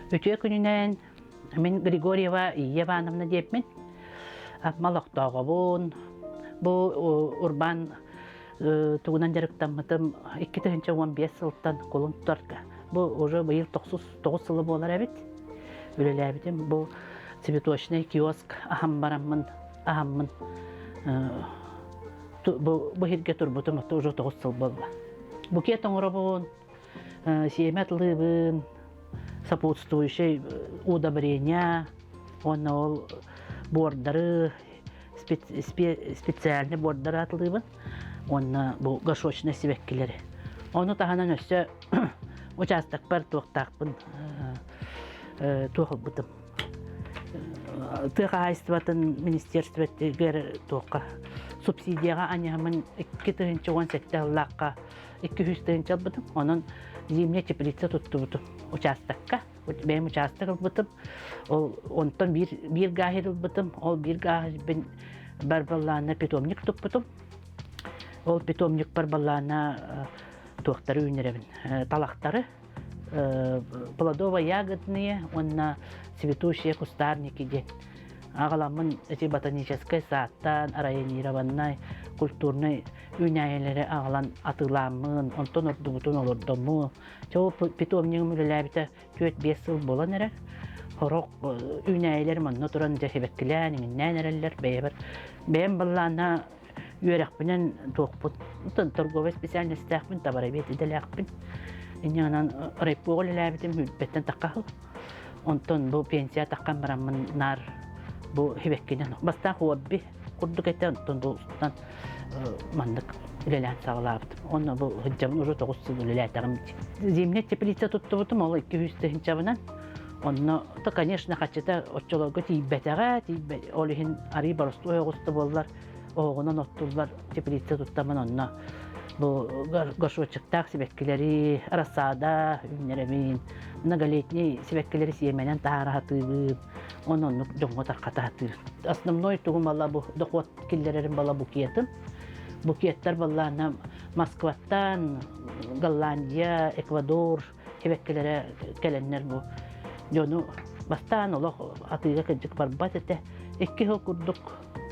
Үтүө күнүнэн мин Григорьева Ия Ивановна диэппин. Амма олохтооҕобун. Бу урбаан тугунан дьарыктаммытым 2015 сылтан кулун тутарга. Бу уже быйыл 99 сылы буолар эбит. Үлэлээбитим. Бу цветочный киоск аһан бараммын, аһаммын бу бу сиргэ турбутум уже 9 сыл буолла. Букет оҥоробун, сиэмэ атылыыбын, сопутствующий удобрения, уонна ол буордары специальный буордары атылыыбын уонна бу горшочный сибэккилэри. Ону таһынан өссө учаастакпар туохтаахпын туох ылбытым. Тыа хаһаайыстыбатын министерствотыгар туохха субсидияҕа аньаһамын 2017 сыллаахха 200 тыһыынча ылбытым. Онон зимняя теплица туттубутум учаастакка. Бэйэм учаастак ылбытым. Ол онтон биир биир гаһир ылбытым. Ол биир гаһирбин барбаллаана питомник туппутум. Ол питомник барбаллаана туохтары үүнэрэбин талахтары плодово-ягодные уонна цветущие кустарники диэн аҕаламмын эти ботаническай сааттан районированнай культурнай үүнээйилэри аҕалан атыылааммын, онтон ордубутун олордоммун. Чэ ол питомнигым үлэлээбитэ 4-5 сыл буолан эрэр. Сорох үүнээйилэр манна туран дьэ сибэккилээн, иҥиннээн эрэллэр бэйэбэр. Бэйэм баллаана үөрэхпинэн туохпут, торговай специальностаахпын, товаровед идэлээхпин. Инньэ гынан райпоҕа үлэлээбитим сүүрбэттэн тахха сыл. Онтон бу пенсия таххан бараммын наар бу сибэккинэн бастаан хобби курдук этэ, онтон бу устунан маннык үлэлээн саҕалаабытым. Онно бу сылдьабын уже 9 сыл үлэлээтэҕим. Зимняя теплица туттубутум, ол 200 тыһыынчабынан. Онно, то, конечно, хаччыта оччолорго тиийбэтэҕэ, тиийбэ, ол иһин арыы боростуой оҕуста буоллар, оһоҕунан оттуллар теплица туттаммын онно бу горшочектаах сибэккилэри, рассада үүннэрэбин, многолетний сибэккилэри сиэмэнэн таһаара сатыыбын, Онон оннук дьоҥҥо тархата сатыыр. Основной тугум бала бу дохуот киллэрэрим бала букетым. Букеттар баллаана Москваттан, Голландия, Эквадор сибэккилэрэ кэлэннэр бу дьону бастаан олох атыыга кырдьык барбат этэ. Икки сыл курдук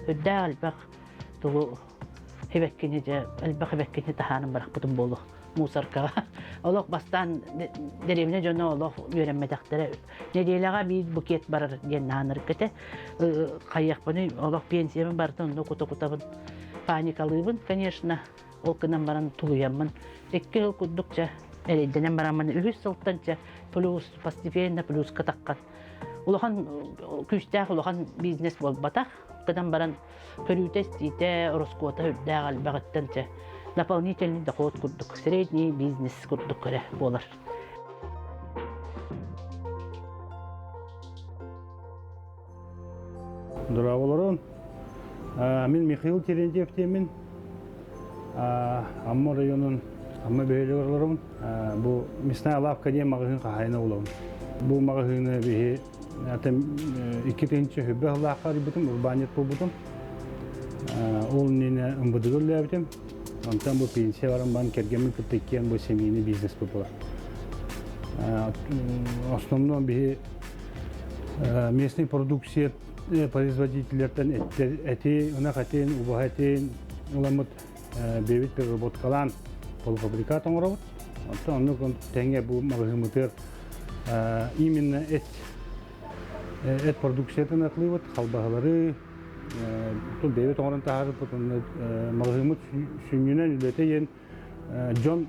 үрдээх элбэх тугу сибэккини дьэ элбэх сибэккини таһааран барахпытым буолуо мусоркаҕа. Олох бастаан дэриэбинэ дьоно олох үөрэммэтэхтэрэ. Нэдиэлэҕэ биир букет барар диэн наанырык этэ. Хайыахпыный олох пенсиябын барытын онно кута-кутабын. Паникалыыбын, конечно. Ол гынан баран тулуйаммын. Икки сыл курдук чэ эрэйдэнэн бараммын үһүс сылтан чэ плюс постепенно плюска таххан. Улахан күүстээх улахан бизнес буолбатах. Гынан баран көрүүтэ-истиитэ, ороскуота үрдээх элбэҕиттэн чэ дополнительный доход курдук, средний бизнес курдук көрө буолар. Здраволорун. Мин Михаил Терентьев диэммин. Амма районун Амма бөһүөлэгэр олоробун. Бу Мясная лавка диэн маҕаһыын хаһаайына буолабын. Бу маҕаһыыны биһи 2 сүүрбэ сыллаахха арыйбытым, урбаанньыт буолбутум. Ол иннинэ МВД-га үлэлээбитим. Онтон бу пенсия баран баран кэргэммин кытта иккиэн бу семейный бизнес буолар. Основном биһи местный продукция производителлэртэн эти, ынах этин, убаһа этин ыламмыт бэйэбит переработкалаан полуфабрикат оҥоробут. Оттон оннук тэҥэ бу маҕаһыыммытыгар именно эт эт продукциятын атылыыбыт, халбаһылары, бэйэбит оҥорон таһаарбыт маҕаһыыммыт сүнньүнэн үлэтэ диэн дьон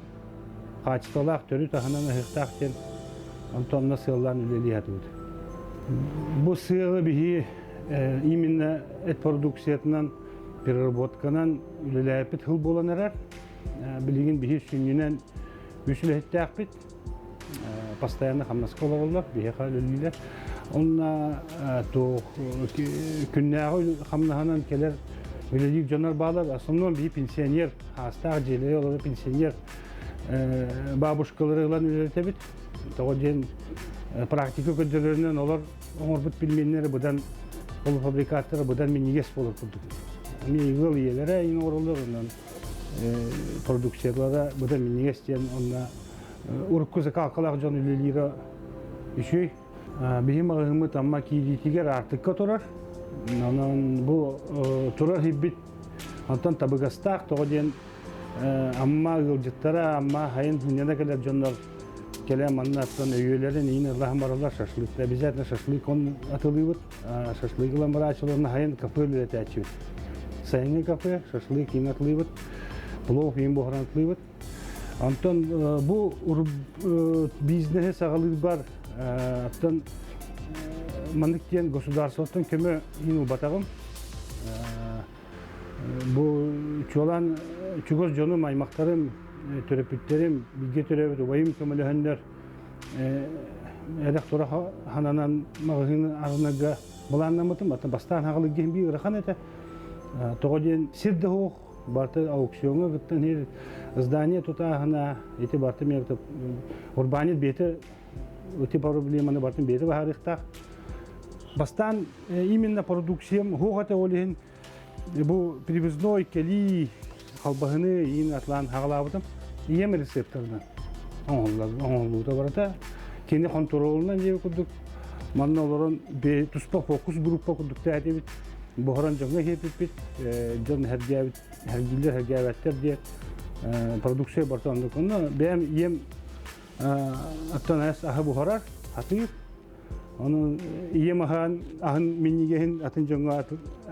хаачыстыбалаах төрүт аһынан аһыахтаах диэн онтон онно сыаллаан үлэлии сатыыбыт. Бу сыалы биһи именно эт продукциятынан переработканан үлэлээппит сыл буолан эрэр. Билигин биһи сүнньүнэн үс үлэһиттээхпит. Постоянно хамнаска олороллор, биһиэхэ үлэлиилэр. Онно туох күннээҕи хамнаһынан кэлэр үлэлиир дьоннор баалар. Основном биһи пенсионер, аастаах дьиэлэри олорор пенсионер бабушкалары ылан үлэлэтэбит. Тоҕо диэн практика көрдөрөрүнэн олор оҥорбут пельменнэрэ быдан полуфабрикаттара быдан минньигэс буолар курдук. Эмиэ ыал ийэлэрэ иҥ оҥороллор, онон продукциялара быдан минньигэс диэн онно урукку закалкалаах дьон үлэлиирэ үчүгэй. Биһи маҕаһыыммыт Амма киириитигэр аартыкка турар. Онон бу турар иһиппит онтон табыгастаах тоҕо диэн Амма ыалдьыттара, Амма хайын сынньана кэлэр дьоннор кэлэн манна аттан өйүөлэрин иин ыллаһан бараллар шашлык. Обязательно шашлык он атылыыбыт. Шашлык ылан барааччыларына хайын кафе үлэлэтээччибит. Сайыҥҥы кафе, шашлык иин атылыыбыт, плов иин буһаран атылыыбыт. Онтон бу бизнеһи саҕалыырбар оттон маннык диэн государствоттан көмө иин ылбатаҕым. Бу чуолаан чугас дьонум, аймахтарым, төрөппүттэрим, бииргэ төрөөбүт убайым көмөлөһөннөр эрэх-турах хананан маҕаһыын арынарга былааннаммытым. Бастаан хаҕылык диэн биир ыарахан этэ. Тоҕо диэн сир да суох, барыта аукциоҥҥа кыттан иһэр здание тутааһына, ити барыта урбаанньыт бэйэтэ ити проблеманы барытын бэйэтэ баһаарыахтаах. Бастаан именно продукциям суох этэ ол иһин бу привозной кэлии халбаһыны иин атлаан хаҕалаабытым. Ийэм рецептарынан оҥоһуллубута барыта. Кини хонтуруолунан диэби курдук манна олорон туспа фокус группа курдук тээтибит. Буһаран дьоҥҥо иһиппиппит, дьон сэргээбит, сэргииллэр, сэргээбэттэр диэн продукция барыта оннук. Онно бэйэм ийэм оттон аһы буһарар, хатыыр. Ону ийэм аһаан, аһын минньигэһин атын дьоҥҥо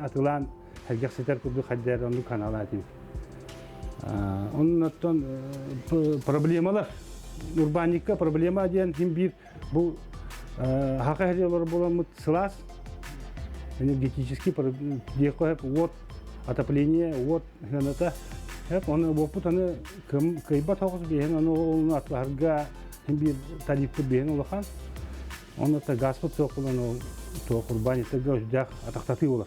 атылаан сэргэхситэр курдук хайдаар оннук ханаалаатыбыт. Оннуттан проблемалар урбаанньыкка проблема диэн ким биир бу хака олорор буоламмыт сылаас энергетический диэххэ уот отопление уот сыаната оны уоппут аны кыайбат оҕус биэһин ону олуну атлаһарга биир тарифпыт биэһин улахан онно газпыт суох буолан ол туох урбаанньыттарга үрдээх атахтатыы болар.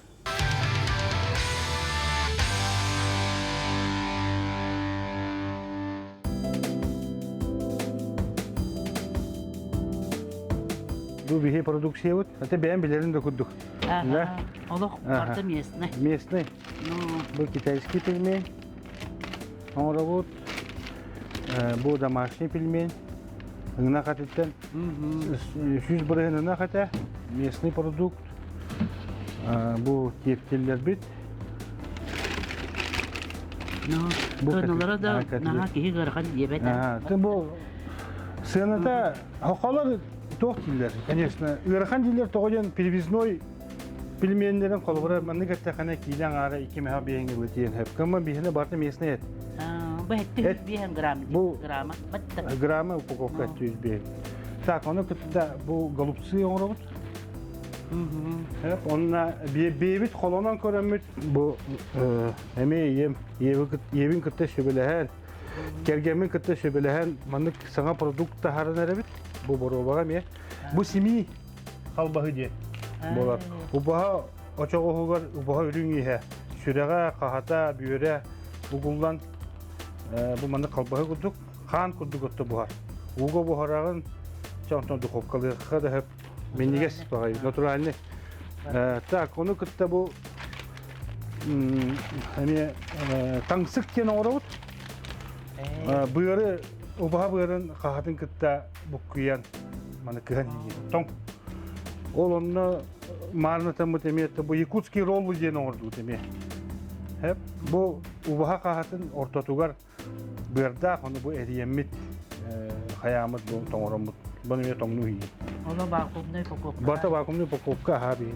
Бу биһи продукциябыт. Это бэйэм билэрин да курдук. Да? Олох барыта местный. Местный. Бу китайский пельмень. Оҥоробут. Бу домашний пельмень. Ынах этиттэн 100% ынах этэ. Местный продукт. Бу тиэптиллэрбит. Кыаналара да наһаа киһи ыарахан диэбэт. Бу сыаната хохолор туох дииллэр? Конечно, ыарахан дииллэр тоҕо диэн перевезной пельменнэрин холобура маннык эттэххинэ киилэ аҥаара икки мэһэ биэһин ылы тиийэн сөп. Кымма биһине барыта местный эт. Бу эттэ биэһин грамм Бу грамма. Грамма упаковка 105. Так, ону кытта бу голубцы оҥоробут. Онно бэйэбит холонон көрөммүт бу эмиэ ийэм ийэбин кытта сүбэлэһэн, кэргэммин кытта сүбэлэһэн маннык саҥа продукт таһааран эрэбит. Бу боруобаҕа эмиэ. Бу симии халбаһы диэн буолар. Убаһа очоҕоһугар убаһа үрүҥ иһэ, сүрэҕэ, хаһата, бүөрэ угуллан бу маннык халбаһы курдук хаан курдук отто буһар. Ууга буһараҕын, чэ онтон духовкалыахха да сөп. Минньигэс баҕайы, натуральный. Так, ону кытта бу эмиэ таҥсык диэн оҥоробут. Быары, убаһа быарын хаһатын кытта буккуйан, маны кыһан иһин. Тоҥ. Ол онно маарынатаммыт эмиэ бу якутский роллу диэн оҥордубут эмиэ. Бу убаһа хаһатын ортотугар быардаах, ону бу эрийэммит, хайааммыт бу тоҥороммут. Бу эмиэ тоҥнуу иһии. Оно вакуумнай упаковка. Барыта вакуумнай упаковка аһаа биһи.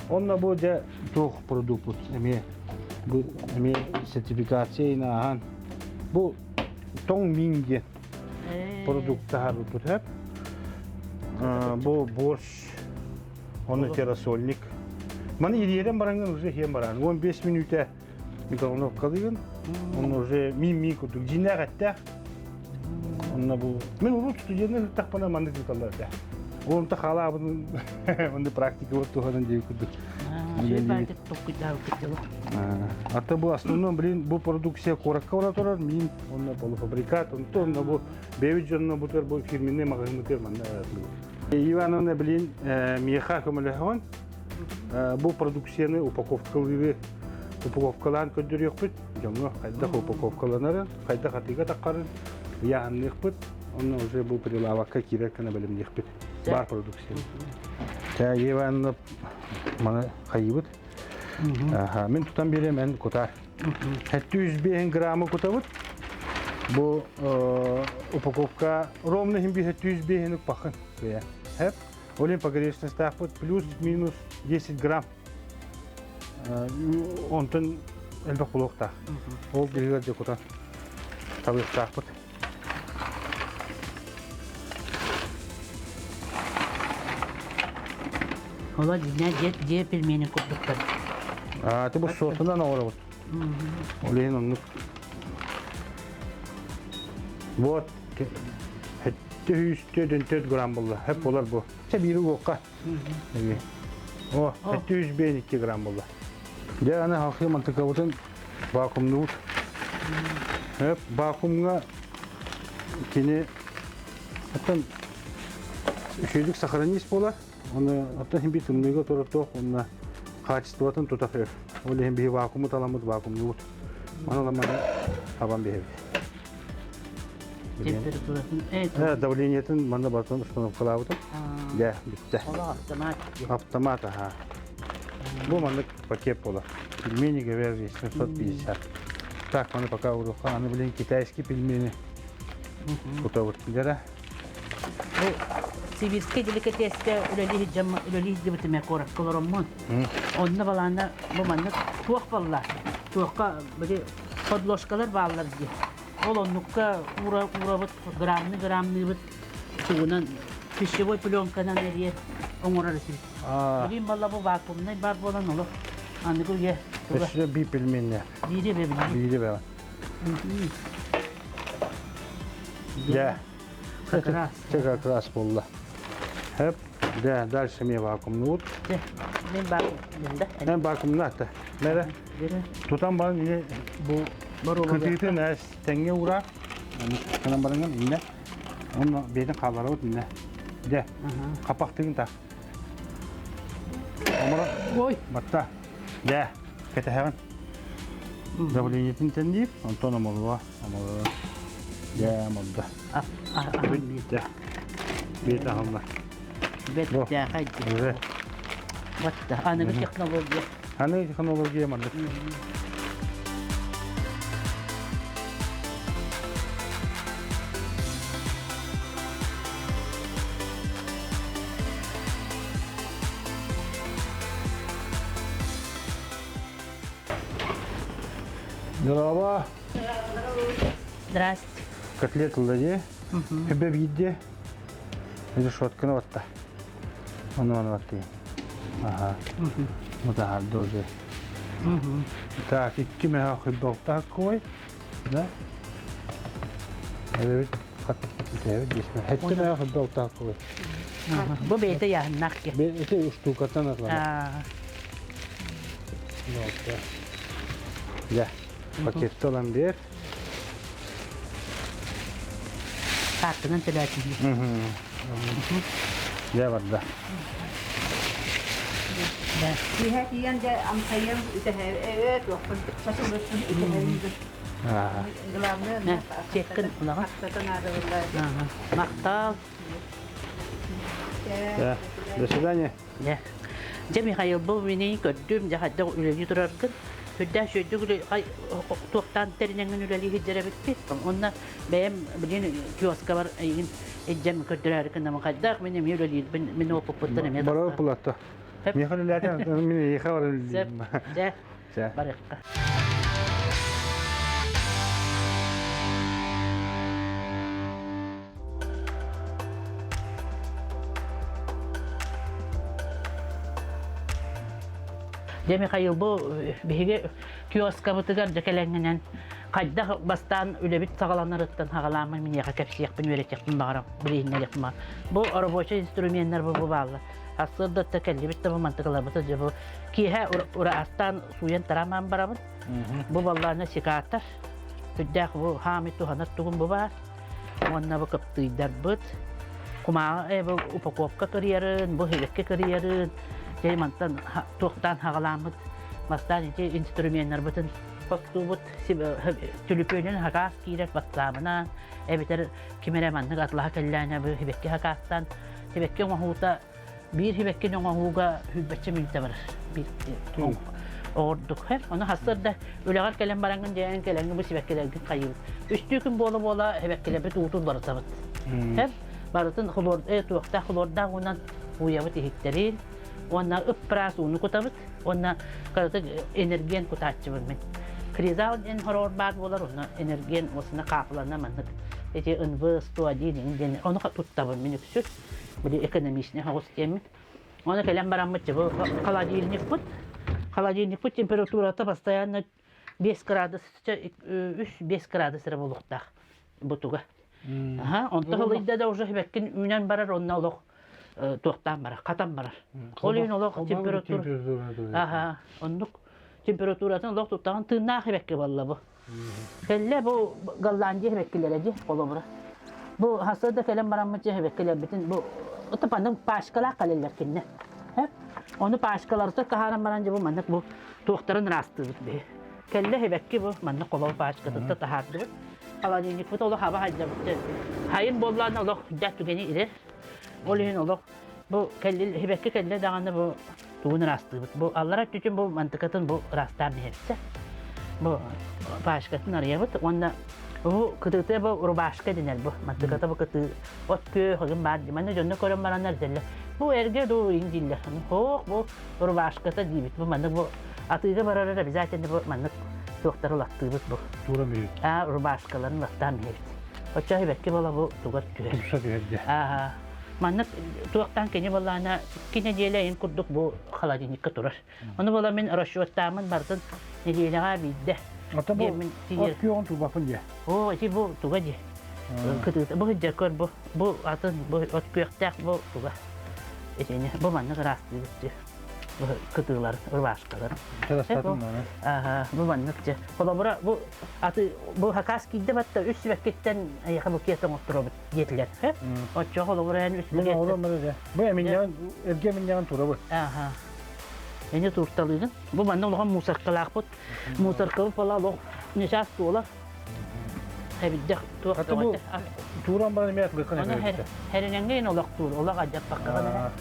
Онно бу дьэ туох продукпут эмиэ бу эмиэ сертификация ааһан бу тоҥ миин диэн продукт таһаарбыппыт сөп. Бу борщ, ону террасольник. Маны ириэрэн бараҥҥын уже иһэн баран 15 мүнүүтэ микроволновкалыгын. Онно уже миин-миин курдук дьиҥнээх эттээх. Онно бу мин урут студеннар ыттахпына маннык ыыталлар этэ. Онто хаалаабын маннык практика вот туһанан диэби курдук. Ата бу основном, блин, бу продукция куоракка бара турар, миин, онно полуфабрикат, онто онно бу бэйэбит дьонно бутар бу фирменный маҕаһыыммытыгар манна Ивановна, блин, миэхэ көмөлөһөҕүн. Бу продукцияны упаковкалыыры упаковкалаан көрдөрүөхпүт. Дьоҥҥо хайдах упаковкаланарын, хайдах атыыга таххарын ыйааһынныахпыт. Онно уже бу прилавокка киирэр гына бэлэмниэхпит. Бар продукция. Чэ, Ева маны хайыбыт. Мин тутан биэриэм эн кутаар. 705 граммы кутабыт. Бу упаковка ровно иһин 705 укпахын. Хэп. Олин погрешностаахпыт плюс-минус 10 грамм. Онтон элбэх булуохтаах. Ол биһиги дьэ кутан табыахтаахпыт. Ола дьиҥэ дьиэ дьиэ пельмени курдуктар. А, ты бу суотунан оҥоробут. Ол иһин оннук. Вот, 704 грамм булла. Хеп болар бу. Чэ биири уокка. О, 702 грамм булла. Дьэ, аны халхыы мантыкабытын вакуумнуубут. Хөп, вакуумҥа кини оттон үчүгэйдик сохранить буолар. Оны оттон иһин биир тымныыга турар туох уонна хаачыстыбатын тута өр. Ол иһин биһи вакууму таламмыт вакуумнуубут. Оны ламаны табан биһэбит. Температуратын Давлениетын манна барытын установкалаабытым. Дьэ, бүттэ. Олох автомат. Автомат, аха. Бу маннык пакет буолар. Пельмени говяжьи 750. Так, маны пока уруха. Аны блин китайский пельмени. Кутабыт. Дьэрэ. Бу Сибирскэй деликатеска үлэлии сылдьаммын үлэлии сылдьыбытым ээ куоракка олороммун. Онно балаана бу маннык туох балла туохха били подложкалар бааллар дии. Ол оннукка уура уурабыт граммны граммныыбыт тугунан пищевой пленканан эрийэ оҥорор этибит. Билин балла бу вакуумнай бар буолан олох аныгы үйэ туга. Өссө биир пельменне. Биири бэбилии. Биири бэҕэ. Дьэ. Как раз. Чэ как раз буолла. Хэп. Дьэ, дальше мне вакуумнуут. Дьэ, мен вакуумнунда. Мен вакуумнаата. Мэрэ. Тутан баран ini бу кытыытын эс тэҥҥэ уураар. Канан бараҥын инне. Онно бэйэтин хаалларабыт инне. Дьэ, хапахтыгын та. Оморо. Ой. Батта. Дьэ, кэтэһэҕин. Давлениетин тэнниир, онтон омолуо, омолуо. Дьэ, омолдо. Дьэ, бэйэтэ аһылла. Бэртээхэй. Батта, аныгы технология. Аныгы технология маннык. Здорово. Здрасте. Котлет ылла Хөбө биирде. Решетканы батта. Ону ону батты. Ага. Мутахар тоже. Так, икки меха хыббалта кой. Да? Эбит хат эбит десме. Хетте меха хыббалта кой. Бу бэйэтэ яһыннах ки. Бэйэтэ штукатан атлана. Дьэ, пакетты ылан биэр. Картынан төлөөтүн. Дьэ барда. Киһэ тиийэн дьэ амсайыам үтэһэ туохпун сосулуспун үтэһэбин. Главное, Чеккин улаҕа. Махтал. До свидания. Дьэ, дьэ Михаил, бу минин көрдүм, дьэ хайдах үлэлии тураргын. Үрдээх үчүгэйдик үлэ туохтаан тэринэҥҥин үлэлии сылдьар эбиккин. Онно бэйэм билигин киоскабар эйигин илдьэн көрдөрөөрү гыннамын хайдах мин эмиэ үлэлиирбин мин опыппыттан эмиэ Барар пулатта. Михаил үлэлээтэ, мин эйиэхэ баран үлэлиим. Дьэ, барыахха. Дьэ, Михаил, бу биһиги киоскабытыгар дьэ кэлэҥҥинэн хайдах бастаан үлэбит саҕаланарыттан саҕалааммын миниэхэ кэпсиэхпин, үөрэтиэхпин баҕарам, билиһиннэриэхпин баҕарам. Бу рабочай инструменнар бу бааллар. Сарсыардатта кэллибит да бу мантыкаларбыт дьэ бу киэһэ ураастаан сууйан тараамаан барабын. Бу баллаана секатор. Сүрдээх бу хаамый туһанар тугум бу баар. Уонна бу кыптыыйдарбыт кумааҕы бу упаковка кырыйарын, бу һилэккэ кырыйарын, дьэ мантан туохтаан хаҕалааммыт бастаан ити инструменнарбытын хостуубут түлүпүөнүн хакаас киирэр бастаабына эбэтэр ким эрэ маннык атлаһа кэллээнэ бу һибэкки хакаастан Сибэкки оҥоһуута биир сибэккини оҥоһууга сүүрбэччэ мүнүүтэ барар. Биир оҕордук. Ону сарсыарда үлэҕэр кэлэн бараҥҥын дьээн кэлэҥҥин бу сибэккилэргин хайыыбыт. Үстүү күн буола-буола сибэккилэрбит уутун барытабыт. Барытын хлор, туохтаах хлордаах уунан ууйабыт иһиттэрин, уонна ыппыраас ууну кутабыт, уонна кыратык энергиен кутааччыбын мин. Кризал диэн хороҕор баар буолар, онно энергиен осына хаапылана маннык эти НВ 101 диэн ону туттабын мин үксү. Били экономичный соҕус диэммин. Оны кэлэн бараммыт бу холодильникпыт холодильникпыт температурата постоянно 5 градус 3-5 градус эрэ буолуохтаах бутуга. Аха, онто ылыйда да уже хибэккин үүнэн барар, онно олох туохтаан барар, хатан барар. Ол иһин олох температура Аха, оннук температуратын олох туттаҕын тыыннаах хибэкки буолла бу. Кэллэ бу Голландия хибэккилэрэ дии холобура. Бу хасыа да кэлэн бараммыт хибэккилэрбитин бу ытыпаннык пачкалаах кэлэллэр кинне. Ону пачкаларыттан таһааран баран дьэ бу маннык бу туохтарын ыраастыыбыт биһи. Кэллэ хибэкки бу маннык холобур пачкатыттан таһаардыбыт. Холодильникпыт олох хаба хайдабыт. Хайын буоллаана олох дьэ түгэни ирэр. Ол иһин олох бу кэлли хибэкки кэллэ даҕаны бу тугун ыраастыыбыт. Бу аллара өттүтүн бу мантыкатын бу ыраастаан биһэбит. Бу пачкатын арыйабыт уонна бу кытыыта бу рубашка дэнэр бу мантыката бу кытыы от күөх ыгым баар манна дьонно көрөн бараннар этэллэр бу эргэ дуу иҥ дииллэр хоох бу рубашката диибит бу маннык бу атыыга барарар обязательно бу маннык туохтары латтыыбыт бу тура мүһүт аа рубашкаларын латтаан биһэбит оччо хибэкки бола бу тугар түһэр тупса түһэр дьэ аа маннык туохтаан кини балаана икки нэдиэлэ ыйын курдук бу холодильникка турар ону бола мин расчеттааммын бартын нэдиэлэҕэ биирдэ Ата бу от күөҕүн турбаппын дии. Оо, ити бу туга дии. Кытыыта бу сылдьар көр бу бу атын бу от күөхтээх бу туга. Итини бу маннык ыраастыыбыт дии. Бу кытыылар, рубашкалар. Аха, бу маннык дьэ. Холобура бу аты бу хакас киирдэ батта үс сибэккиттэн эйиэхэ букет оҥотторобут диэтилэр. Оччо холобура эн үс букет. Бу эминньэҕин эргэ эминньэҕин турабыт. Аха. Эни турталыыгын. Бу манна улахан мусоркалаахпыт. Мусоркабыт буола олох нечаас туолар. Эбиддэх туох бу тууран баран эмиэ атлыыккын эмиэ Хэринэҥҥэ ин олох туур, олох адьаппакка эрэ.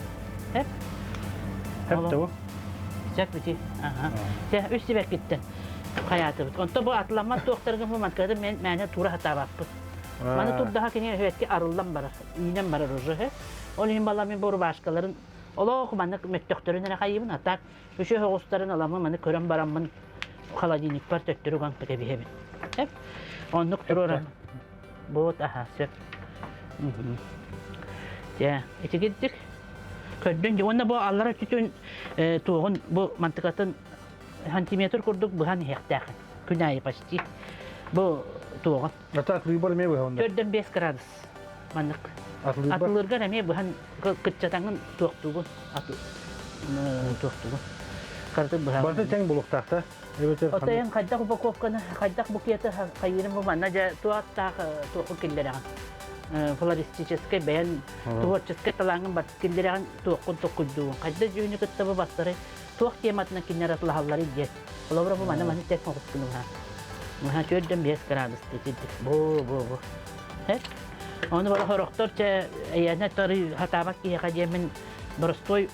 Хеп. Хеп да бу. Сөп ити. Аха. Чэ, үс сибэккиттэн хайаатыбыт. Онто бу атламмат туохтарга бу манкада мен мээнэ тура хатаабаппыт. Маны турдаха кини өһүөккэ арыллан барар, үүнэн барар уже. Ол иһин бала мин бу рубашкаларын олох маннык мөттөхтөрүн эрэ хайыыбын, а так Үчүгэй оҕустарын ыламмын маны көрөн бараммын холодильникпар төттөрү уган кэбиһэбин. Эп. Оннук туруоран. Вот аха сөп. Дьэ, итигирдик көрдүн дьэ уонна бу аллара өттүтүн туоҕун бу мантыкатын сантиметр курдук быһан иһиэхтээхин. Күн аайы почти. Бу туоҕун. Ата атлыыбар эмиэ быһа онно. 4-5 градус. Маннык. Атылыыргар эмиэ быһан кыччатаҥын туохтуугун туохтуугун. Карты быһа. Барыта тэҥ булуохтаах да? Отойун хайдах упаковканы, хайдах букеты хайыырын бу манна дьэ туохтаах туоху киллэрэҕин. Флористическай бэйэн творческай талааҥҥын бар киллэрэҕин туоххун токкуйдуугун. Хайда дьүһүнү кытта бу бастары туох тематынан кинилэр атылаһалларый диэн. Холобура бу маны маны тэк оҕускун уһаа. Уһаа 4-5 градус бу бу бу. Ону бара хорохтор чэ эйээнэ тары хатаабат киһиэхэ диэммин боростуой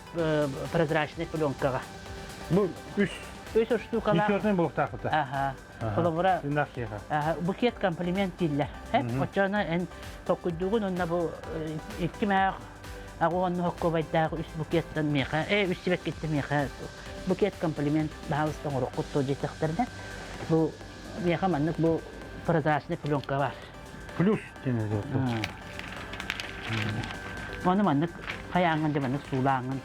прозрачный пленкаҕа. Бу үс үс штукалаах. Нечетный буолуохтаахпыта. Аха. Холобура букет комплимент дииллэр. Оччоно эн токкуйдуугун онно бу икки мээх аҕа уонна хоккуобайдаах үс букеттан миэхэ, үс сибэккиттэн миэхэ букет комплимент баһаалыста оҥоруоххут дуо диэтэхтэринэ бу миэхэ маннык бу прозрачный пленка бар. Плюс диэн Ону маннык хайааҥҥын да маннык суулааҥҥын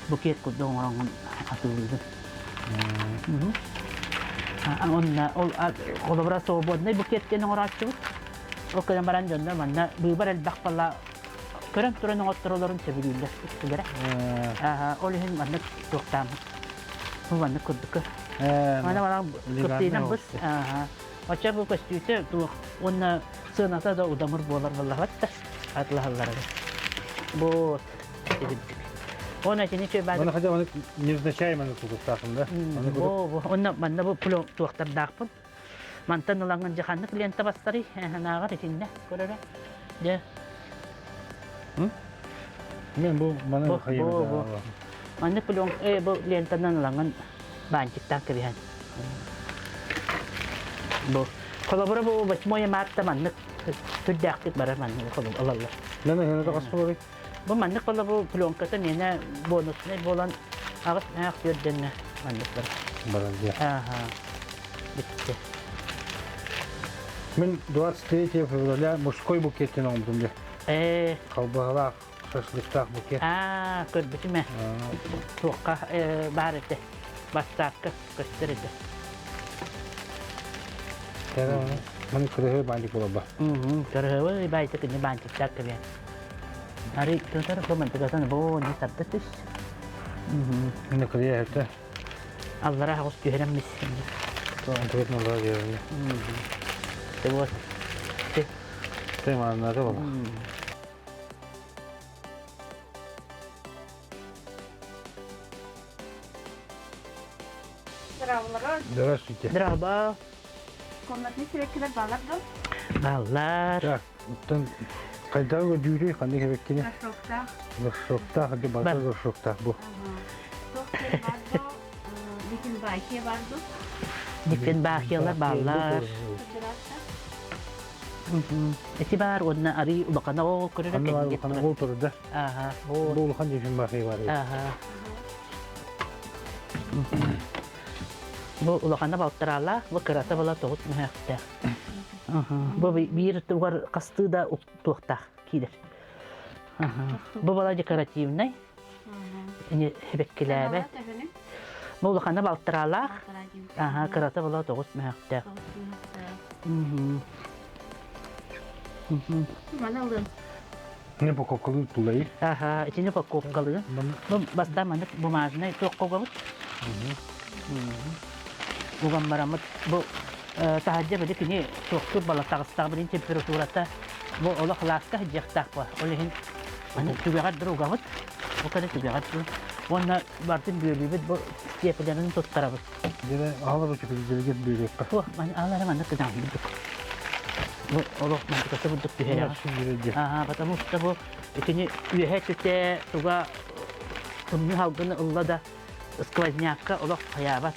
букет курдук оҥороҥҥун атыылыыгын. Онно ол холобура свободный букет диэн оҥорооччубут. Ол гынан баран дьоннор манна быыбар элбэх балла көрөн туран оҥотторолорун сөбүлүүллэр үксүлэрэ. Ол иһин маннык туохтааммыт. Бу маннык курдук. Мана баран кыптыынан быс. Оччо бу көстүүтэ туох уонна сыаната да удамыр буолар буоллаҕат да атылаһаллара. Бу тигирдик. Оны итини чөй Маны хотя бы невзначай маны тутуктаахын да. Бу онно манна бу пулю туохтардаахпын. Мантан ылаҥын дьэ ханнык лента бастарый? Нааҕар итиннэ көрөрө. Дьэ. Мен бу маны Бу, хайыбыта. бу, бу. Маннык пленка, бу лентанан ылаҥын баанчыктаан кэбиһэн. Бу. Холобура бу 8 марта маннык түрдээхтик барар маннык ылаллар. Нана хена хас болар? Бу маннык бола бу пленката миэнэ бонуснай буолан аҕыс нээх түөрдэннэ маннык бар. Баран дия. Ага. Бүттэ. Мен 23 февраля мужской букеттен оңдум де. Э, Халбаһалаах, шашлыктаах букет. Аа, көрбүтүм ээ. Туохха баар этэ. Бастаакка көстөр этэ. Маны кырыһы баантик буолба. Кырыһы баайта күнү баантиктаах кэбиэн. Ари тутар бу мантыгатын бу не тарда түс. Маны кырыйа этэ. Аллара хаҕыс түһэрэн мис. Антыгатын аллара диэбин. Ты вот. Ты. Ты мааннары була. Здравствуйте. Здраво. Комнатный сирэккилэр баалар да? Бааллар. Так, оттон хайдах көрдүүрүй ханнык эбэккини? Горшоктаах. Горшоктаах, ди барыта горшоктаах бу. Туох диэн баар дуо? Диффенбахия баар дуо? Диффенбахиялар бааллар. Эти баар уонна арыы улахана ол көрөр Ханна баар улахана ол турда. Ага. Бу улахан диффенбахия баар. Ага. Бу улахана балтараалаах, бу кырата була тоҕус мөһөөхтээх. Бу биир тугар хастыы да туохтаах киирэр. Бу бала декоративнай. Эбэккилээбэ. Бу улахана балтараалаах. Аха, кырата була тоҕус мөһөөхтээх. Маны ылын. Не упаковкалыы тулайы. Аха, итини упаковкалыы. Бу бастаан маннык бумажнай туохха угабыт. Уган бараммыт бу таһырдьа били кини туохтуур бала таҕыстаҕа билин температурата бу олох лааска сылдьыахтаах буо. Ол иһин аны түгэҕэр дыр угабыт. Бу кэнэ түгэҕэр дыр. Уонна бартын бүөлүүбүт бу степелерин туттарабыт. Дьэ, аалар учитель бүөлүөххэ. Туох, аалары маннык гынан бурдук. Бу олох мантыкасы бурдук түһэрэ. Ага, потому что бу итини үөһэ түтэ туга тымныы халгыны ылла да сквознякка олох хайаабат.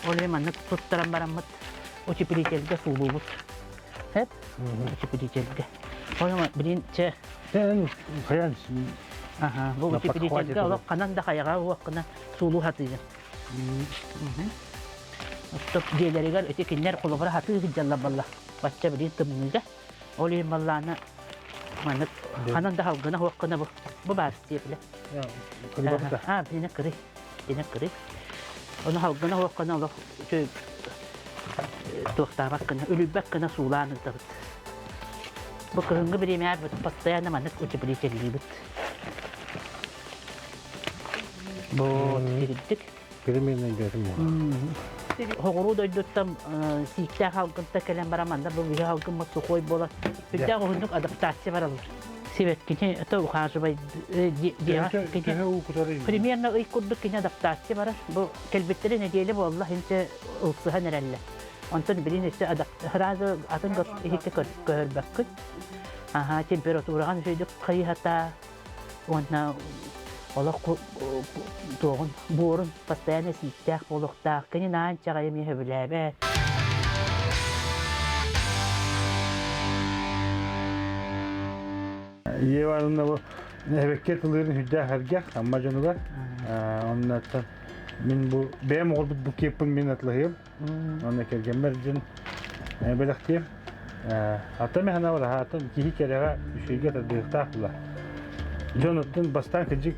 Ол иһин маннык туттаран бараммыт утеплительгэ суулуубут. Хэп, утеплительгэ. Ол билин чэ Хайан Ага, бу утеплительгэ олох ханан да хайаҕа уоххына суулуу хатыыгын. Оттон дьиэлэригэр ити кинилэр холобура хатыы сылдьаллар балла. Бачча билин тымныыга. Ол иһин баллаана маннык ханан да халгына хуоххына бу бу баар степле. Аа, бинэ кырый. Бинэ кырый. Ону халгына хуоххына олох үчүгэй туохтаабат гына, үлүйбэт гына суулаан ыытабыт. Бу кыһыҥҥы бириэмэҕэ постоянно маннык утеплителлиибит. Бу тириддик. Переменный дэтим Хоҕуруу дойдуттан сииктээх алгынта кэлэн баран манна бу биһи алгыммыт сухой буолар. Үрдээх уһуннук адаптация бараллар. Сибэккини это ухаживай Примерно ый курдук кини адаптация барар. Бу кэлбиттэрэ нэдиэлэ буолла, инче ылсыһан эрэллэр. Онтон билин өссө сразу атын иһиккэ көһөрбөккүн. Аха, температураҕын үчүгэйдик хайыһата, уонна олох туоҕун буорун постоянно сииктээх буолуохтаах. Кини наан чаҕайы эмиэ сөбүлээбэт. Ева Ивановна бу эбэккэ тылыырын сүрдээх эргэх Амма дьонугар. Оннуттан мин бу бэйэм оҕолбут букеппын мин атлаһыам. Онно кэргэммэр дьин бэлэхтиэм. Ата мэхэнэ бараһаатын киһи кэрэҕэ үчүгэйгэ тардыахтаах була. Дьон оттон бастаан кырдьык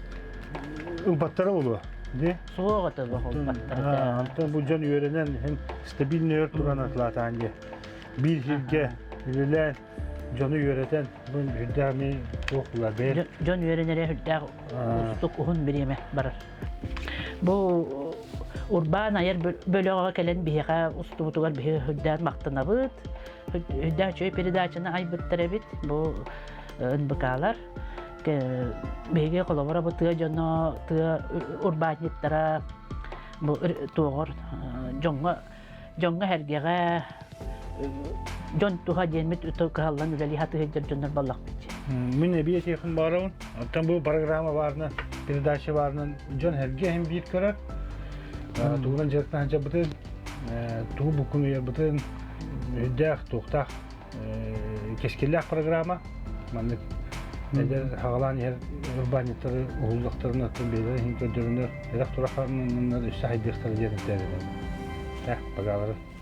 ылбаттара буолуо. Ди? Суох это ылбаттара. Онтон бу дьон үөрэнэн иһин стабильный өр туран атлаатаан дии. Биир сиргэ үлэлээн дьону үөрэтэн бу үрдээх ми туох була бэйэ. Дьон үөрэнэрэ үрдээх устук уһун бириэмэ барар. Бу урбаан айар бөлөҕө кэлэн биһиэхэ устубутугар биһи үрдээн махтанабыт. Үрдээх үчүгэй передачаны айбыттар эбит. Бу НБКлар. Биһиги холобура бу тыа дьоно, тыа урбаанньыттара бу туоҕор дьоҥҥо дьоҥҥо-сэргэҕэ дьон туһа диэммит кыһаллан үлэлии сатыы сылдьар дьоннор баллахпыт. Мин эбии этиэхпин баҕарабын. Оттон бу программа баарынан, передача баарынан дьон эргэ иһин биир көрөр. Тугунан дьарыктаан дьарбытын, тугу буккун уйарбытын, үрдээх, туохтаах кэскиллээх программа. Маннык эдэр хаҕалаан иһэр урбаанньыттары уһуллахтарын оттон бэйэлэрин иһин көрдөрөнөр, эрэх турахарыннар өссө хайдыахтара диэн этээбитим. Э, пожалуйста.